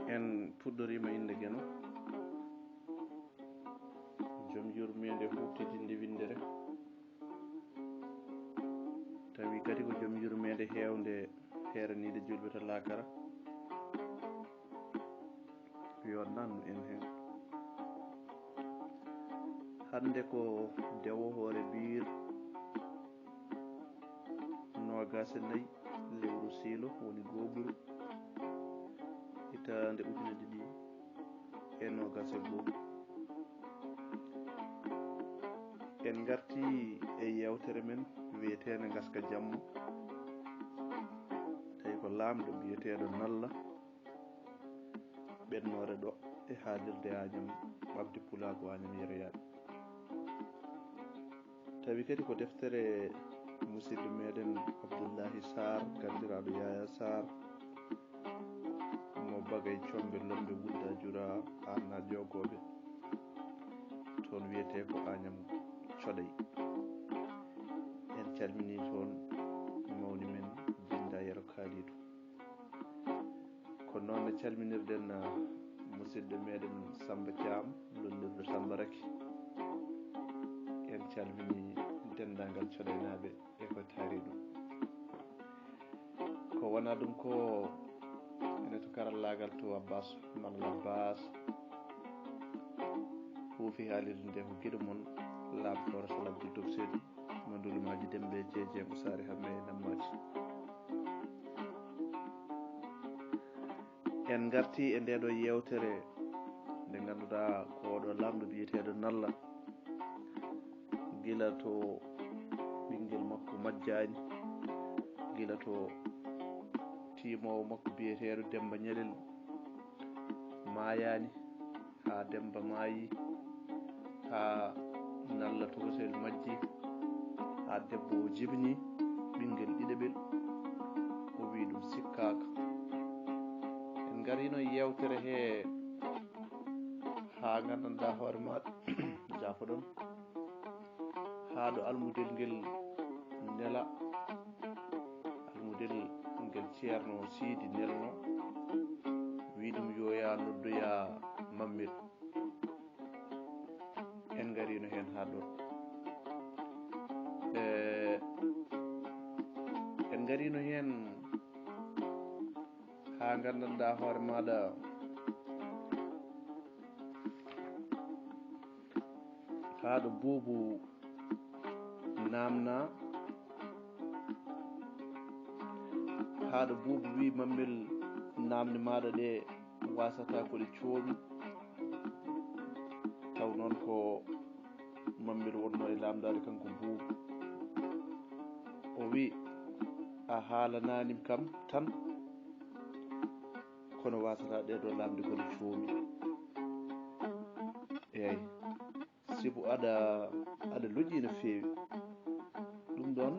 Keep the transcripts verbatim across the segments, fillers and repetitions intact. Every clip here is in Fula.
En puɗɗoriima innde Geno, jom yurmeende huuɓtitinde winndere. Tawi kadi ko jom yurmeende heewnde heeraniinde juulɓe to laakara. Yo nannu en heen. Hannde ko Dewo Hoore Biir, noogaas e nayi lewru siilo, woni gooɓuru, hitaande ujunere ɗiɗi e noogaas e goo. En ngartii e yeewtere men wiyeteende Ngaska Jamma, tawi ko laamɗo biyeteeɗo Nalla, ɓennoore ɗo e haalirde Añam, ɓamde Pulaagu Añam Yeroyaaɓe. Tawi kadi ko deftere musidɗo meɗen Abdullahi Sarr, ganndiraaɗo Yaya Sarr, mo Bagay Combe Lombe Wulda Jura Anna Joogooɓe, toon wiyetee ko Añam Coɗay. En calminii toon mawni men Binda Yero Kaalidu. Ko noon ne calminirɗen, ah, musidɗo meɗen Samba Thiam, lollirɗo Samba Raky. En calminii denndaangal Coɗaynaaɓe e ko taari ɗum. Ko wonaa ɗum ko ene to karallaagal to Abbas Malal Abbas. Huufi haalirde nde ko giɗo mon, laaɓtoore Salah Abdou Top Seydi, mo Ndulumaaji Dembe, Jeeje Musaari Hamme e Nammaaji. En ngartii e ndee ɗoo yeewtere nde ngannduɗaa ko oɗo laamɗo biyeteeɗo Nalla, gila to ɓinngel makko majjaani, gila to tiimoowo makko biyeteeɗo Demmba Ñalel maayaani, haa Demmba maayi, haa Nalla Tokosel majji, haa debbo o jibini ɓinngel ɗiɗaɓel, o wii ɗum sikkaaka. En ngariino yeewtere hee haa nganndanɗaa hoore maaɗa, jaafoɗon, haa ɗo almudel ngel nela, almudel ngel Ceerno Siidi nelno, wii ɗum yo yaa noddoyaa Mammel. En ngariino heen haa ɗoon. E, en ngariino heen haa nganndanɗaa hoore maaɗa, haa ɗo Buubu naamnaa, haa ɗo Buubu wii Mammel naamne maaɗa ɗe waasata ko ɗe coomi. Taw noon ko Mammel wonnoo e laamndaade kanko Buubu. O wii, "A haalanaani kam tan, kono waasata ɗee ɗoo laamnde ko ɗe coomi." Eey. Sibu aɗa, aɗa lojii no feewi. Ɗum ɗoon,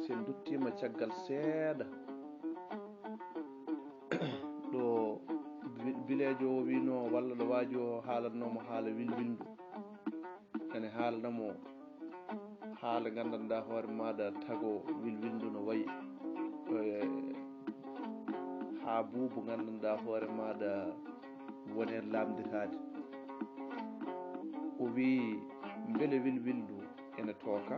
so en nduttiima caggal seeɗa, ɗo bi-, bileejo o wiinoo, walla ɗo waaji o haalannoo mo haala wilwilndu, ene haalana mo haala nganndanɗaa hoore maaɗa tago wilwilndu no wayi, eh, haa Buubu nganndanɗaa hoore maaɗa woni heen laamnditaade. O wii, "Mbele wilwilndu ene tooka?"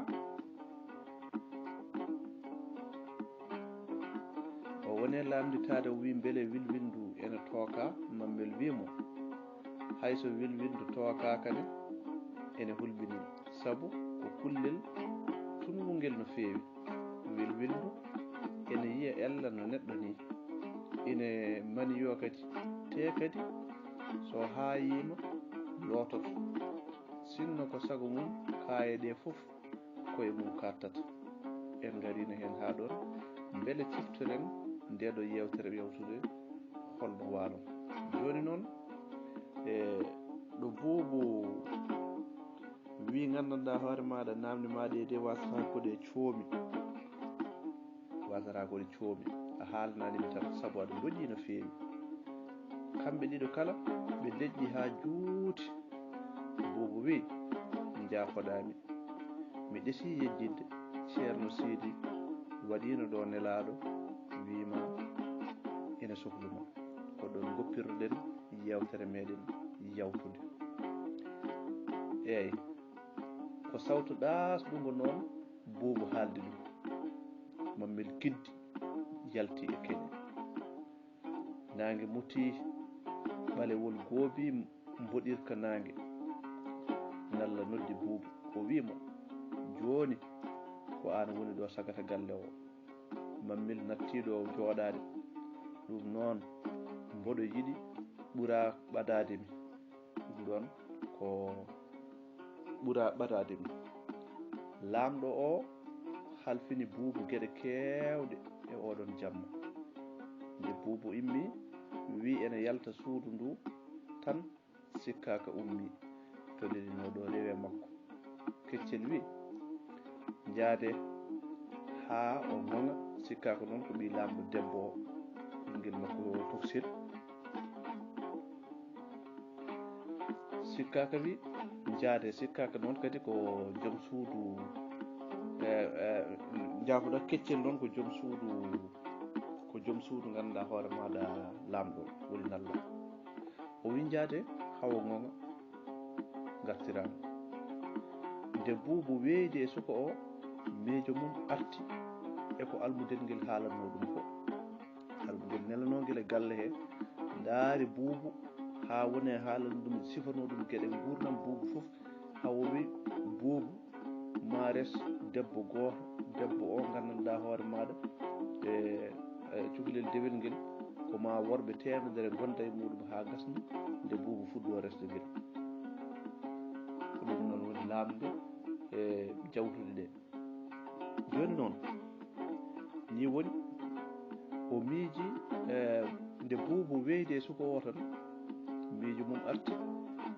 O woni heen laamnditaade, o wii, "Mbele wilwilndu ene tooka?" Mammel wii mo, "Hay so wilwilndu tookaaka ne, ene hulɓinii, sabu ko kullel tunngungel no feewi. Wilwilndu ene yiya ella no neɗɗo nii, ene maniyoo kadi, tee kadi so haayiima loototo. Sinno ko sago mum, kaaye ɗee fof ko e mum kaaɗtata." En ngariino heen haa ɗoon, mbele ciftoren ndee ɗoo yeewtere, yewtude hol mo waalo. Jooni noon, e ɗo Buubu wii, "Nganndanɗaa hoore maaɗa, naamne maaɗa e ɗe waasata ko ɗe coomi." Waasata ko ɗe coomi. A haalanaani mi tan, sabu aɗa lojii no feewi. Kamɓe ɗiɗo kala, ɓe ndeƴƴi haa juuti. Buubu wii, "Njaafoɗaa mi. Mi ɗesii yejjitde. Ceerno Siidi waɗiino ɗo nelaaɗo, wii ma ene soklu ma." Oɗon ngoppirɗen yewtere meɗen yawtunde. Eey, ko sawtu ɗaasɗungo noon Buubu haaldi ɗum. Mammel kiddi yalti e keñe. Naange muti, ɓalewol goobi mboɗirka naange. Nalla noddi Buubu, o wi'i mo, "Jooni ko aan woni ɗo sagata galle o." Mammel natti ɗo jooɗaade. Ɗum noon, mboɗo yiɗi ɓura ɓadaade mi. Ɗum ɗoon ko ɓura ɓadaade mi. Laamɗo o halfini Buubu geɗe keewɗe e oɗon jamma. Nde Buubu immi, wi'i ene yalta suudu ndu tan, sikkaaka ummi, tolnidinoo ɗo rewe makko. Keccel wi'i, "Njaade haa o ŋoŋa, sikkaaka noon ko ɓii laamɗo debbo o, ɓinngel makko toksel." Sikkaaka wi'i, "Njaade, sikkaaka noon kadi ko joom suudu, e, e, njaafoɗa keccel noon ko joom suudu, ko joom suudu ngannduɗaa hoore maaɗa laamɗo woni nalla." O wi'i, "Njaade haa o ŋoŋa, ngartiraama." Nde Buubu weeydi e suka o, miijo mum arti e ko almudel ngel haalanoo ɗum ko. Almudel nelanoo ngel e galle he, ndaari Buubu haa woni e haalana ɗum, sifanoo ɗum geɗe nguurndam Buubu fof, haa o wi'i, "Buubu, ma res debbo gooto, debbo o nganndanɗaa hoore maaɗa e, e cukalel dewel ngel, ko ma worɓe teemedere ngonda e muuɗum haa gasna nde Buubu fuɗɗoo resde ngel." Ko ɗum noon woni laamɗe e jawtuɗe ɗe. Jooni noon, nii woni o miiji, e, nde Buubu weeydi e suka o tan, miijo mum arti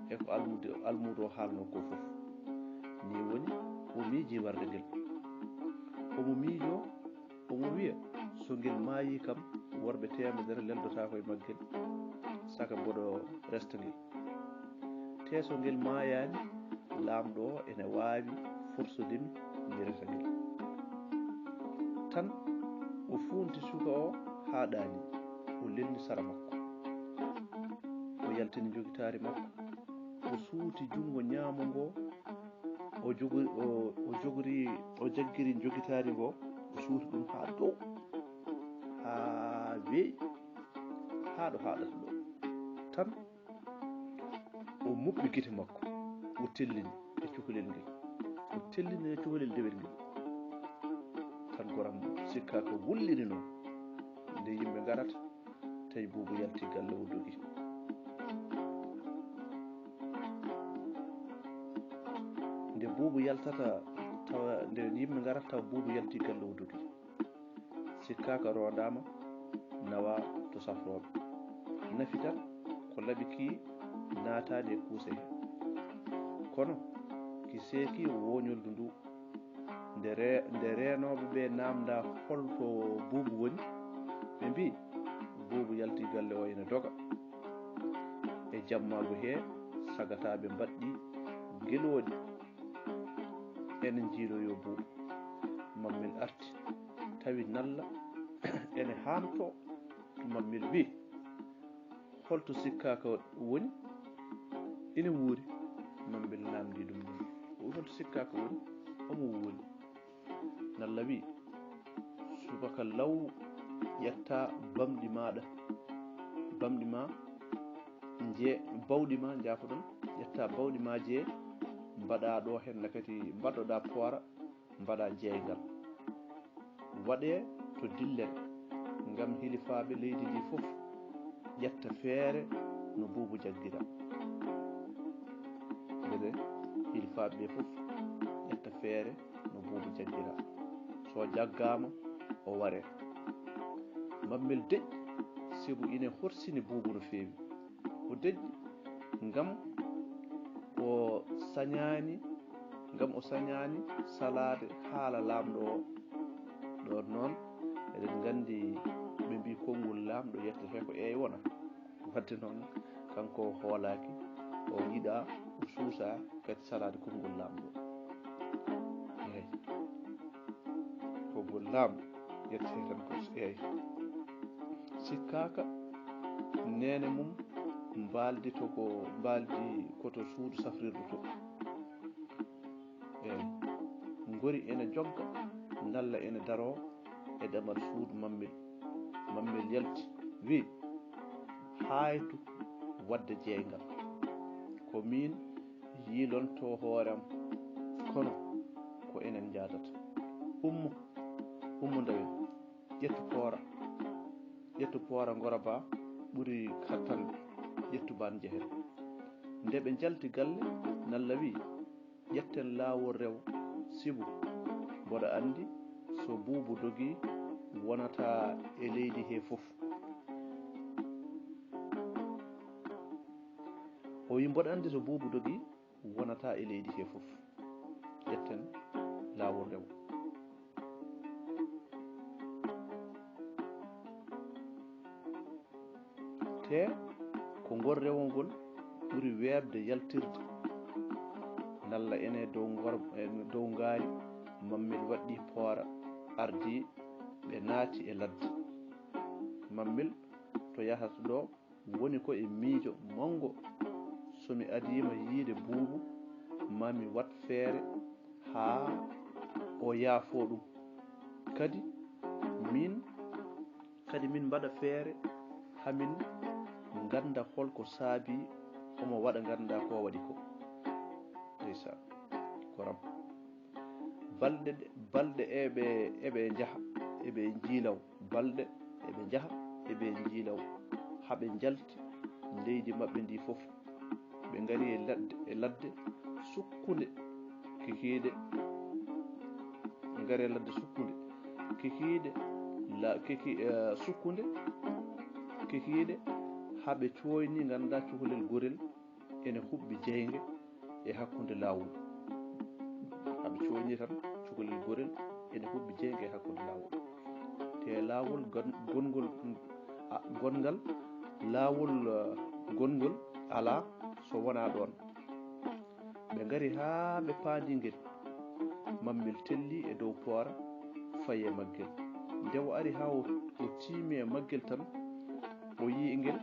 e ko almude, almuudo o haalnoo ko fof. Nii woni o miiji warde ngel. Omo miijoo, omo wiya, "So ngel maayii kam, worɓe teemedere leldotaako e maggel, saka mboɗo resta ngel. Tee so ngel maayaani, laamɗo o ene waawi forsude mi, mi resa ngel." Tan o fuunti suka o haa ɗaani, o lelni sara makko. O yaltini njogitaari makko, o suuti junngo ñaamo ngo, o jogori, o, o jogori, o jaggiri njogitaari ngo, o suuti ɗum haa dow, haa weeyi, haa ɗo haaɗata ɗo. Tan o muɓɓi gite makko, o tellini e cukalel ngel, o tellini e cukalel dewel ngel. Tan goram sikkaaka wulliri noon. Nde yimɓe ngarata, tawi Buubu yalti galle o dogi. Nde Buubu yaltata, tawa, nde yimɓe ngarata, tawa Buubu yalti galle o dogi. Sikkaaka rondaama, nawa to safrooɓe. Nafi tan ko laɓi ki naataani e kuuse he. Kono ki seeki wooñoldu ndu. Nde re-, nde reenooɓe ɓe naamndaa hol to Buubu woni, ɓe mbii, "Buubu yalti galle o ene doga." E jammaagu he, sagataaɓe mbaɗɗi gelooɗi ene njiiloyoo Buubu. Mammel arti, tawi Nalla ene haamtoo. Mammel wii, "Holto sikkaaka woni? Ina wuuri?" Mammel naamndii ɗum noon. O wii, "Holto sikkaaka woni? Omo wuuri." Nalla wii, "Subaka law, ƴetta bamɗi maaɗa, bamɗi ma, nje-, bawɗi ma, njaafoɗon, ƴetta bawɗi ma jee, mbaɗa ɗo heen kadi, mbaɗoɗa poora, mbaɗa jeeyngal. Waɗee to dillen, ngam hilifaaɓe leydi ndi fof ƴetta feere no Buubu jaggira." Mbele hilifaaɓe ɓe fof ƴetta feere no Buubu jaggira. So jaggaama, o waree. Mammel deƴƴi, sibu ine horsini Buubu no feewi. O deƴƴi ngam o sañaani, ngam o sañaani salaade haala laamɗo o. Ɗoon noon, eɗen nganndi ɓe mbii konngol laamɗo yettete ko eey wona. Wadde noon, kanko o hoolaaki, o yiɗaa, o suusaa kadi salaade konngol laamɗo. Eey. Konngol laamɗo yettete tan ko eey. Sikkaaka Neene mum mbaaldi to ko, mbaaldi ko to suudu safrirdu to. Eey, ngori ene jogga, nalla ene daroo e damal suudu Mammel. Mammel yalti, wi, "Haaytu waɗde jeeyngal. Ko miin yiilontoo hoore am, kono ko enen njaadata. Ummo, ummo ndawen, ƴettu poora, ƴettu poora ngora ba ɓuri kattanɓe, ƴettu baan njehen." Nde ɓe njalti galle, Nalla wi, "Ƴetten laawol rewo, sibu mboɗa anndi so buubu dogii wonata e leydi he fof." O wi, "Mboɗa anndi so buubu dogii wonata e leydi he fof. Ƴetten laawol rewo." Te ko ngol rewogol ɓuri weeɓde yaltirde. Nalla ene dow ngor-, e dow ngaari, Mammel waɗɗi poora, ardi, ɓe naati e ladde. Mammel to yahata ɗo woni ko e miijo manngo. So mi adiima yiide buubu, ma mi waɗ feere haa o yaafoo ɗum. Kadi min, kadi min mbaɗa feere haa min ngannda hol ko saabii omo waɗa ngannda ko waɗi ko. Ndeysaan, goram. Balɗe ɗe, balɗe eɓe, eɓe njaha, eɓe njiilaw. Balɗe eɓe njaha, eɓe njiilaw, haa ɓe njalti leydi maɓɓe ndi fof. Ɓe ngari e ladde, e ladde sukkunde kikiiɗe. Ɓe ngari e ladde sukkunde kikiiɗe, la-, kiki-, eh, sukkunde kikiiɗe, haa ɓe cooyni, ngannda, cukalel gorel ene huɓɓi jeynge e hakkunde laawol. Haa ɓe cooyni tan, cukalel gorel ene huɓɓi jeynge e hakkunde laawol. Te laawol gon-, gongol, a, gonngal, laawol, eh, gongol alaa so wonaa ɗoon. Ɓe ngari haa ɓe paandi ngel. Mammel telli e dow poora, fayi e maggel. Nde o ari haa o, o tiimi e maggel tan, o yii ngel,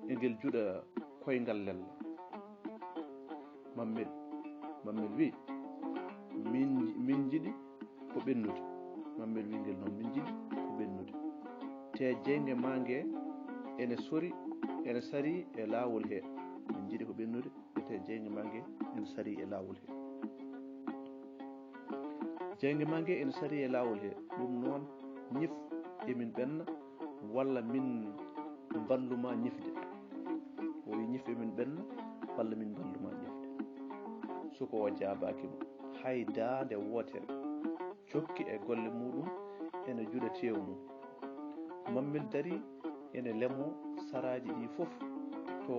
e ngel juɗa koyngal lella. Mammel, Mammel wi, "Min, min njiɗi ko ɓennude." Mammel wi ngel noon, "Min njiɗi ko ɓennude. Te jeynge ma nge ene sori, ene sari e laawol he. Min njiɗi ko ɓennude, te jeynge ma nge ene sari e laawol he." Jeynge ma nge ene sari e laawol he. Ɗum noon, ñif emin ɓenna, walla min mballu ma ñifde. O wi, "Ñif emin ɓenna, walla min mballu ma ñifde." Suka o jaabaaki mo hay daande wootere. Jokki e golle muɗum ene juɗa teewu mum. Mammel darii ene lemo saraaji ɗi fof to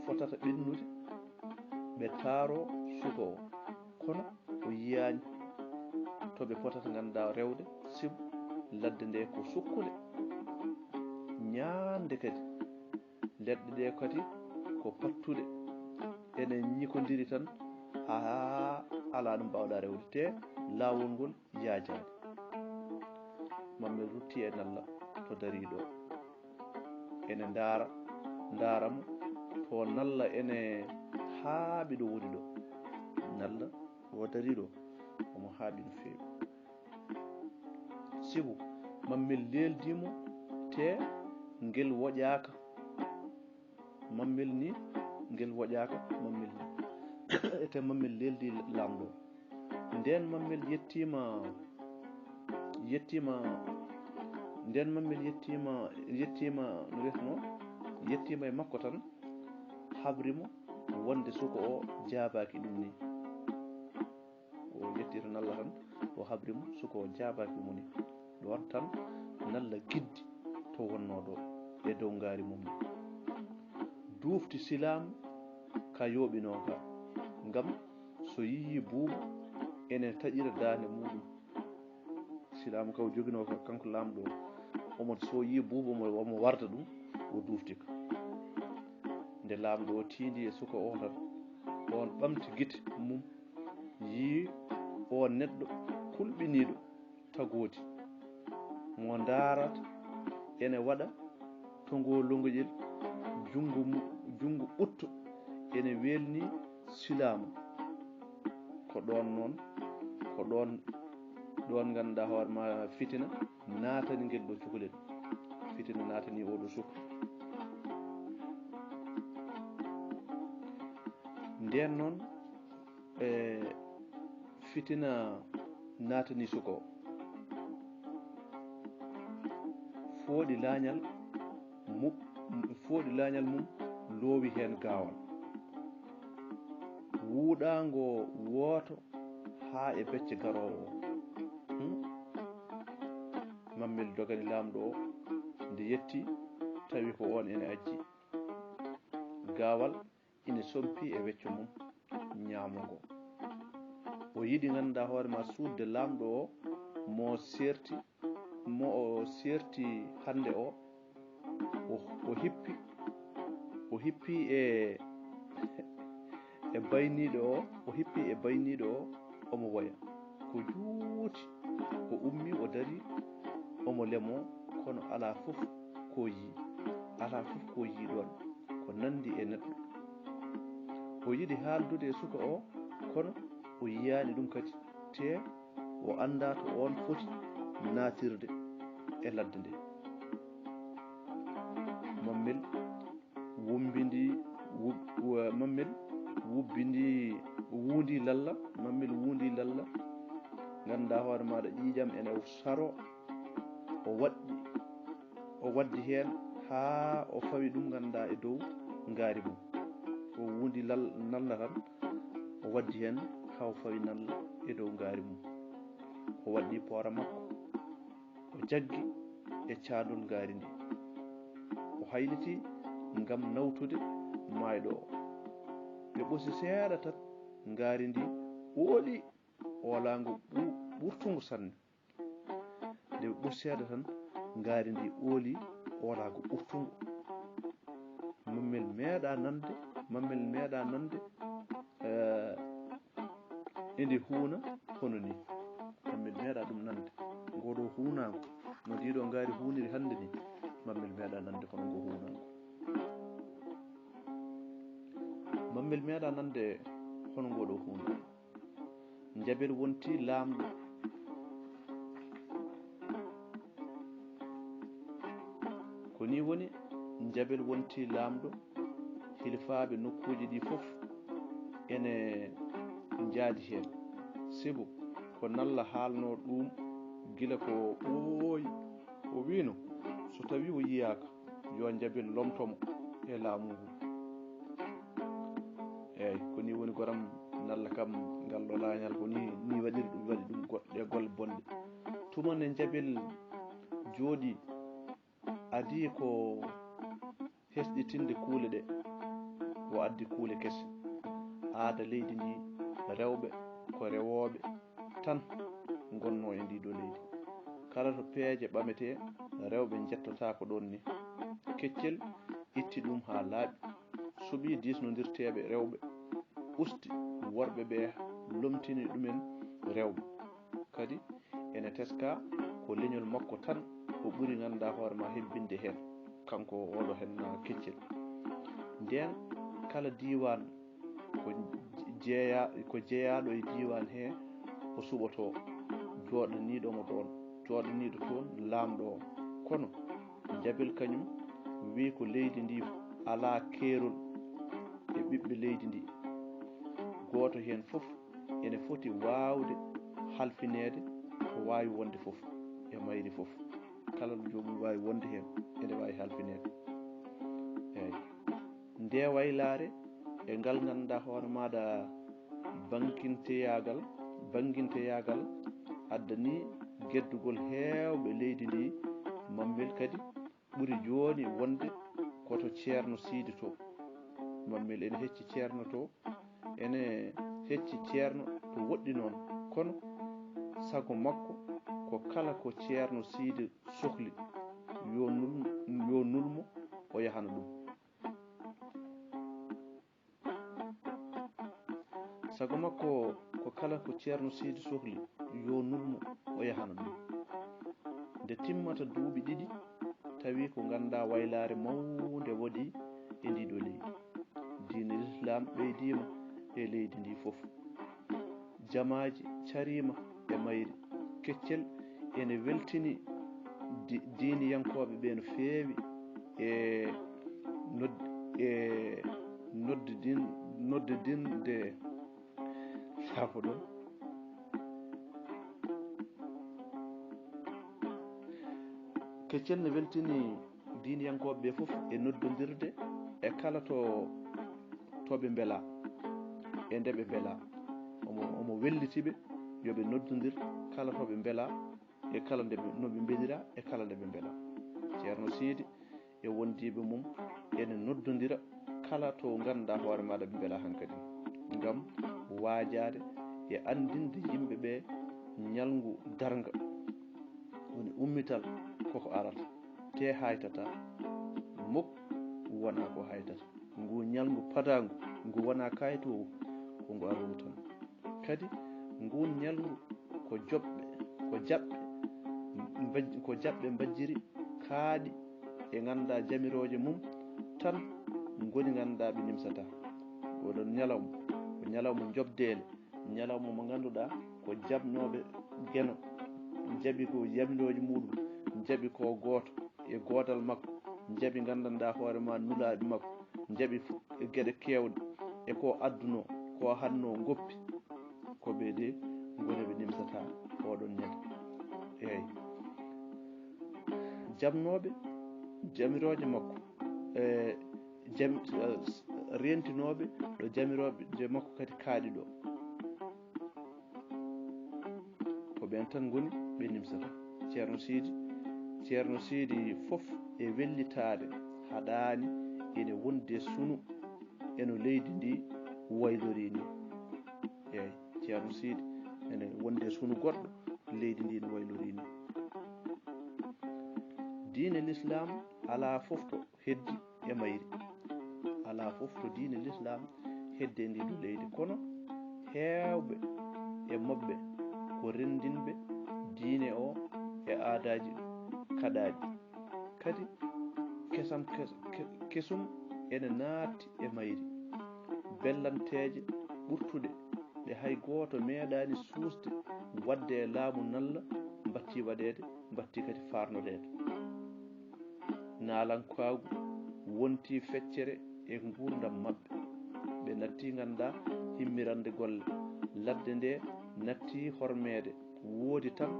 fotata ɓennude. Ɓe taaro suka o, kono o yiyaani to ɓe potata, ngannda, rewde, sibu ladde nde ko sukkunde. Ñaande kadi, leɗɗe ɗe kadi ko pattuɗe, ene ñikondiri tan, haa alaa ɗum mbaawɗa rewde, te laawol ngol yaajaani. Mammel rutti e Nalla to darii ɗo. Ene ndaara, ndaara mo, to Nalla ene haaɓi ɗo woni ɗo. Nalla ɗo darii ɗo, omo haaɓi no feewi. Sibu, Mammel leeldi mo, te ngel woƴaaka. Mammel ni, ngel woƴaaka, Mammel ni. Ete Mammel leeldi laamɗo. Ndeen Mammel yettiima, yettiima, ndeen Mammel yettiima, yettiima, no wiyeteno, yettiima e makko tan, habri mo wonde suka o jaabaaki ɗum ni. O yetti tan Nalla tan, o habri mo, suka o jaabaaki mo ni. Ɗoon tan Nalla giddi to wonnoo ɗo e dow ngaari mum ni. Duufti silaamu ka yooɓinoo ka, ngam so yiyii buubu ene taƴira daande muɗum. Silaamu ka o joginoo ka, kanko laamɗo o, omo so yii buubu omo, omo warda ɗum, o duufti ka. Nde laamɗo o tiindi e suka o tan, oon ɓamti gite mum, yii o neɗɗo kulɓiniiɗo tagoodi mo ndaarata ene waɗa to ngoo longoƴel, junngo mu-, junngo ɓutto ene welni silaama. Ko ɗoon noon, ko ɗoon, ɗoon ngannduɗaa hoore ma fitina naatani ngel ɗo cukalel. Fitina naatani oo ɗo suka. Ndeen noon, e fitina naatani suka o. Fooɗi laañal mu-, fooɗi laañal mum loowi heen gaawal. Wuuɗaango wooto haa e becce garoowo o. Hmm? Mammel dogani laamɗo o, nde yetti, tawi ko oon ene ajji. Gaawal ine sompi e wecco mum ñaamo ngo. O yiɗi, ngannduɗaa hoore ma, suuɗde laamɗo o mo seerti, mo o seerti hannde o. O, o hippi, o hippi e, e bayniiɗo o, o hippi e bayniiɗo o, omo woya. Ko juuti, o ummi, o dari, omo lemo, kono alaa fof ko yii. Alaa fof ko yii ɗoon, ko nanndi e neɗɗo. O yiɗi haaldude e suka o, kono o yiyaani ɗum kadi, te o anndaa to oon foti naatirde e ladde nde. Mammel wumbindi, wub-, wa-, Mammel wubbindi, wuundi lalla, Mammel wuundi lalla. Ngannduɗaa hoore maaɗa ƴiiƴam ene saro, o waɗɗi, o waɗdi heen haa o fawi ɗum, ngannduɗaa, e dow ngaari mum. O wuundi lal-, nalla tan, o waɗdi heen haa o fawi nalla e dow ngaari mum. O waɗɗi poora makko, o jaggi e caandol ngaari ndi. O hayliti ngam nawtude maayɗo o. Ɓe ɓosi seeɗa tan, ngaari ndi ooli oolaango ɓu-, ɓurtungo sanne. Nde ɓe ɓosi seeɗa tan, ngaari ndi ooli oolaango ɓurtungo. Mammel meeɗa nande, Mammel meeɗa nande, eh, e nde huuna hono ni. Mammel meeɗa ɗum nande. Ngo ɗo huunaango, no ndi ɗo ngaari huuniri hannde ni, Mammel meeɗa nande hono ngo huunaango. Mammel meeɗa nande hono ngo ɗo huunaango. Njabel wonti laamɗo. Ko nii woni, Njabel wonti laamɗo, hilifaaɓe nokkuuji ɗi fof ene njaadi heen. Sibu ko nalla haalnoo ɗum gila ko ɓooyi, o wiino, so tawii o yiyaaka, yo Njabel lomto mo e laamu ngu. Eey, ko nii woni goram nalla kam, ngal ɗo laañal ko nii, nii waɗiri ɗum, waɗi ɗum goɗɗe golle bonɗe. Tuma nde Njabel jooɗii, adii ko hesɗitinde kuule ɗe, o addi kuule kese. Aada leydi ndi, rewɓe ko rewooɓe tan ngonnoo e ndii ɗoo leydi. Kala to peeje ɓametee, rewɓe njettotaako ɗoon ni. Keccel itti ɗum haa laaɓi, suɓii diisnondirteeɓe rewɓe, usti worɓe ɓe, lomtini ɗumen rewɓe. Kadi ene teskaa ko leñol makko tan o ɓuri, ngannduɗaa hoore ma, hebbinde heen, kanko oɗo heen Keccel. Ndeen kala diiwaan ko jeeya-, ko jeyaaɗo e diiwaan hee o suɓotoo, jooɗaniiɗo mo ɗoon, jooɗaniiɗo toon laamɗo o. Kono Njabel kañum wiyi ko leydi ndi alaa keerol e ɓiɓɓe leydi ndi. Gooto heen fof ene foti waawde halfineede ko waawi wonde fof e mayri fof. Kala ɗo joomum waawi wonde heen, ene waawi halfineede. Eey. Nde waylaare e ngal ngannduɗaa hoore maaɗa banginteyaagal, banginteyaagal addanii geddugol heewɓe leydi ndi. Mammel kadi ɓuri jooni wonde ko to Ceerno Siidi to. Mammel ene hecci Ceerno to, ene hecci Ceerno to woɗɗi noon, kono sago makko ko kala ko Ceerno Siidi sohli, yo nul-, yo nulmo o yahana ɗum. Sago makko ko kala ko Ceerno Siidi sohli, yo nulmo o yahana ɗum. Nde timmata duuɓi ɗiɗi, Tawi ko nganndaa waylaare mawnde waɗi e ndii ɗoo leydi. Diine Lislaam ɓeydiima e leydi ndii fof. Jamaaji cariima e mayri. Keccel ene weltini di-, diiniyankooɓe ɓee no feewi e nod-, e noddidin-, noddidinde safo ɗon. Keccel ne weltini diiniyankooɓe ɓee fof e noddondirde e kala to, to ɓe mbelaa, e nde ɓe mbelaa. Omo, omo welliti ɓe yo ɓe noddondir kala to ɓe mbelaa, e kala nde ɓe, no ɓe mbelira, e kala nde ɓe mbelaa. Ceerno Siidi e wondiiɓe mum ene noddondira kala to ngannduɗaa hoore maaɗa ɓe mbelaa hankadi, ngam waajaade e anndinde yimɓe ɓe ñalngu darnga, woni ummital koko arata, te haytata muk wonaa ko haytata. Ngu ñalngu padaangu, ngu wonaa kayitoowu, ko ngu aroowu tan. Kadi, nguun ñalngu ko joɓɓe, ko jaɓɓe, mbaj-, ko jaɓɓe mbajjiri kaaɗi e ngannduɗaa jamirooje mum tan ngoni ngannduɗaa ɓe nimsataa. Oɗon ñalawma, ko ñalawma joɓdeele, ñalawma mo ngannduɗaa ko jaɓnooɓe Geno, jaɓi ko jamirooje muɗum, jaɓi ko gooto e gootal makko, jaɓi nganndanɗaa hoore ma nulaaɓe makko, jaɓi fu-, e geɗe keewɗe, e ko addunoo, ko hannoo ngoppi, ko ɓe de ngoni ɓe nimsataa oɗon ñande. Eey. Jaɓnooɓe jamirooje makko, e jam-, e rentinooɓe ɗo jamirooje makko kadi kaaɗi ɗo. Ko ɓeen tan ngoni ɓe nimsata. Ceerno Siidi, Ceerno Siidi fof e wellitaade haɗaani ene wondi e sunu e no leydi ndi waylorii ni. Eey, Ceerno Siidi ene wondi e sunu goɗɗo leydi ndi no waylorii ni. Diine Lislaam alaa fof to heddi e mayri. Alaa fof to diine Lislaam heddi e ndii ɗoo leydi, kono heewɓe e maɓɓe ko renndinɓe diine o e aadaaji kaɗaaɗi. Kadi kesam kes-, ke-, kesum ene naatti e mayri. Bellanteeje ɓurtuɗe ɗe hay gooto meeɗaani suusde waɗde e laamu nalla mbattii waɗeede, mbattii kadi faarnoreede. Naalankaagu wonti feccere e nguurndam maɓɓe. Ɓe natti nganndaa himmirande golle. Ladde nde natti hormeede. Woodi tan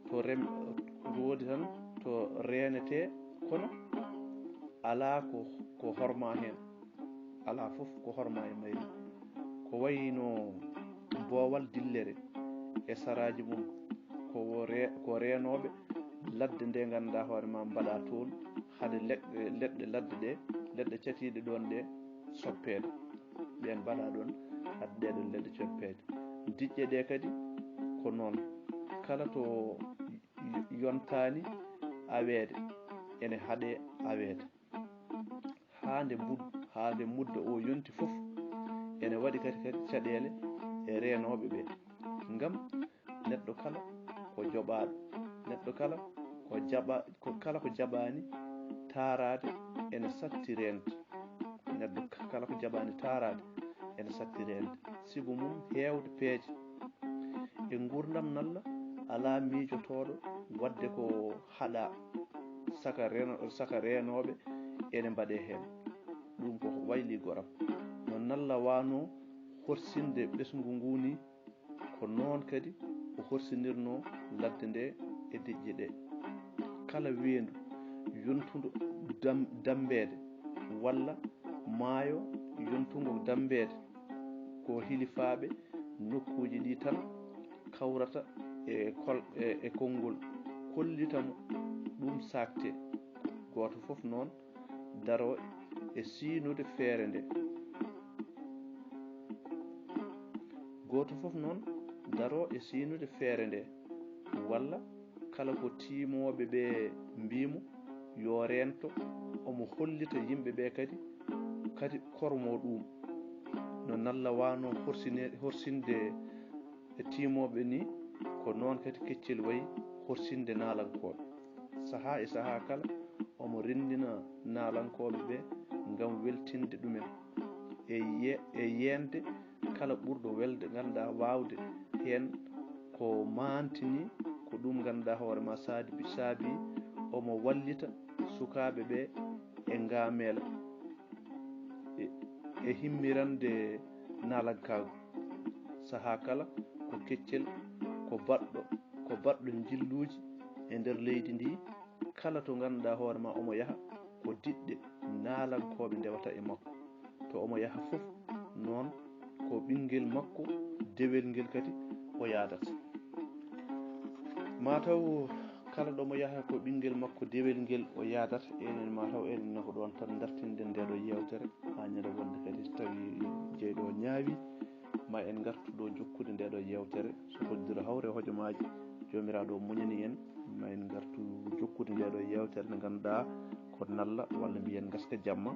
to rem-, woodi tan to reenetee, kono alaa ko, ko hormaa heen. Alaa fof ko hormaa e mayri. Ko wayi no boowal dillere e saraaji mum, ko wo re-, ko reenooɓe ladde nde ngannduɗaa hoore ma mbaɗa toon, hade leɗɗe, leɗɗe ladde ɗe, leɗɗe catiiɗe ɗoon ɗe soppeede. Ɓeen mbaɗa ɗoon hade ɗee ɗoon leɗɗe soppeede. Diƴƴe ɗe kadi ko noon. Kala to y-, yontaani aweede, ene haɗe aweede. Haa nde mbud-, haa nde mudda o yonti fof, ene waɗi kadi, kadi caɗeele e reenooɓe ɓe. Ngam neɗɗo kala ko joɓaaɗo, neɗɗo kala ko jaɓa-, ko kala ko jaɓaani taaraade ene satti reende. Neɗɗo k-, kala ko jaɓaani taaraade ene satti reende. Sibu mum heewde peeje. E nguurndam nalla alaa miijotooɗo waɗde ko haɗa saka reno-, saka reenooɓe ene mbaɗe heen. Ɗum ko wayli goram. No nalla waano horsinde ɓesngu ngu ni, ko noon kadi o horsinirnoo ladde nde e diƴƴe ɗe. Kala weendu yontuɗo dam-, dammbeede walla maayo yontungo dammbeede, ko hilifaaɓe nokkuuji ɗi tan kawrata e kol-, e, e konngol kollita mo ɗum saakte. Gooto fof noon daroo e siynude feere nde. Gooto fof noon daroo e siynude feere nde, walla kala ko tiimooɓe ɓe mbii mo yo reento, omo hollita yimɓe ɓe kadi, kadi kormo ɗum. No nalla waano horsine-, horsinde e tiimooɓe ni, ko noon kadi keccel wayi horsinde naalankooɓe. Sahaa e sahaa kala, omo renndina naalankooɓe ɓe ngam weltinde ɗumen e ye- e yeñde kala ɓurɗo welde, ngannduɗaa, waawde heen ko maantini. Ko ɗum, ngannduɗaa, hoore ma saadi saabi omo wallita sukaaɓe ɓe e ngaameela e, e himmirande naalankaagu. Sahaa kala ko keccel, ko baɗɗo, ko baɗɗo njilluuji e nder leydi ndi, kala to ngannduɗaa hoore ma omo yaha, ko diɗɗe naalankooɓe ndewata e makko. To omo yaha fof noon, ko ɓinngel makko dewel ngel kadi o yaadata. Mataw kala ɗo mo yaha, ko ɓinngel makko dewel ngel o yaadata. Enen mataw enen nako ɗoon tan dartinɗen nde ɗo yeewtere, haa ñande wonde kadi tawi jeyɗo o ñaawi, ma en ngartu ɗo jokkude nde ɗo yeewtere. So hoddiro hawre hojomaaji, Joomiraaɗo o muñani en, ma en ngartu jokkude nde ɗo yeewtere nde ngannduɗaa ko nalla walla mbiyen ngaska jamma.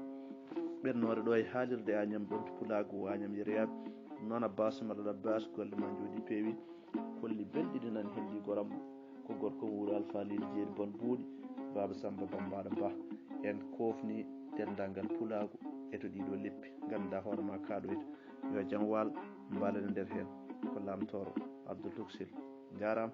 Ɓennoore ɗo e haalirde Añam Ɓamti Pulaagu, Añam Yereyaaɓe, noon Abbas Malal Abbas, golle ma njooɗi peewi, kolli belɗi ɗi nani henndi goram, ko gorko wuuro Alfa Leydi Jeeri Bon Buuɗi, Baaba Samba Bambaɗo Ba. En koofni denndaangal Pulaagu e to ɗiɗo leppi, ngannduɗaa hoore ma kaaɗoyta. Yo jam waal, mbaalen e nder heen. Ko Lam Tooro, Abdoul Toksel. Njaaraama.